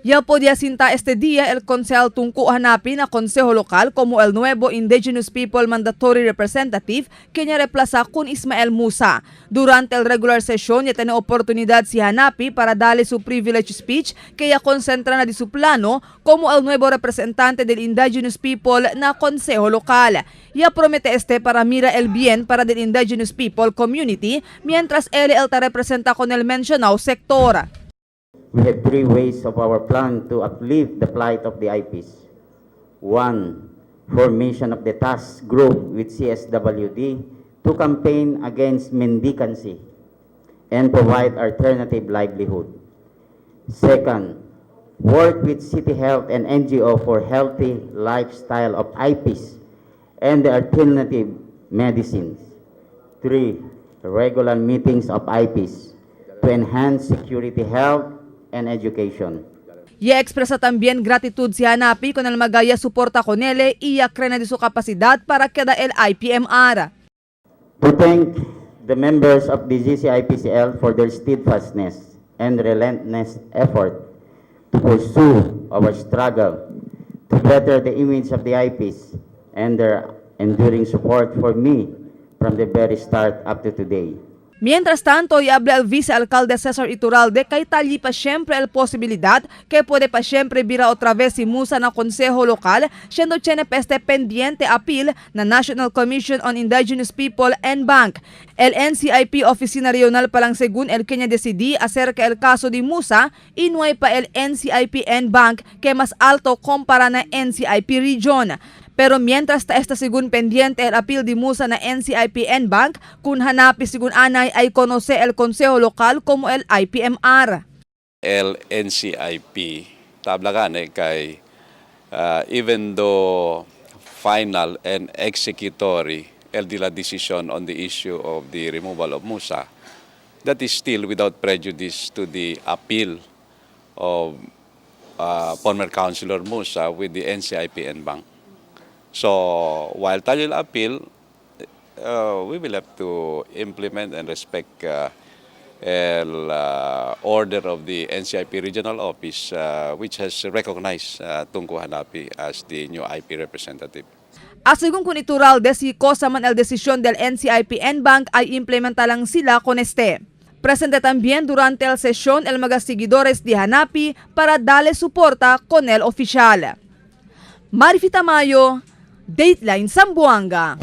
Ya podía sinta este día el concejal Tunku Hanapi na Consejo Local como el nuevo Indigenous People Mandatory Representative que niya reemplaza con Ismael Musa. Durante el regular session, ya tiene oportunidad si Hanapi para darle su privilege speech que ya concentra na di su plano como el nuevo representante del Indigenous People na Consejo Local. Ya promete este para mira el bien para del Indigenous People Community mientras él el ta representa con el mencionado sector. We have three ways of our plan to uplift the plight of the IPs. One, formation of the task group with CSWD to campaign against mendicancy and provide alternative livelihood. Second, work with City Health and NGO for healthy lifestyle of IPs and the alternative medicines. Three, regular meetings of IPs to enhance security, health, and education. Ya expresa también gratitud si Hanapi con el magaya suporta con él y ya cree de su capacidad para queda el IPMR. To thank the members of the GCIPCL for their steadfastness and relentless effort to pursue our struggle to better the image of the IPs and their enduring support for me from the very start up to today. Mientras tanto, y habla el vicealcalde César Iturralde kay tali pa siyempre el posibilidad que puede pa siyempre bira otra vez si Musa na konseho lokal, siendo tiene peste pendiente appeal na National Commission on Indigenous People en banc. El NCIP Oficina Regional pa lang según el Kenya decidí acerca el caso de Musa y no hay pa el NCIP en banc que más alto compara na NCIP Region. Pero mientras ta esta según pendiente el appeal de Musa na NCIP en banc, kun hanapi según anay ay conoce el Consejo Local como el IPMR. El NCIP tabla gani kay even though final and executory el de la decision on the issue of the removal of Musa, that is still without prejudice to the appeal of former Councilor Musa with the NCIP en banc. So while tayo appeal, we will have to implement and respect el order of the NCIP Regional Office, which has recognized Tunku Hanapi as the new IP representative. A según con Iturralde, si cosa man el desisyon del NCIP en banc ay implementa lang sila con este. Presente también durante el sesión el mga seguidores de Hanapi para darle soporta con el oficial. Marifi Tamayo, Dateline Zamboanga.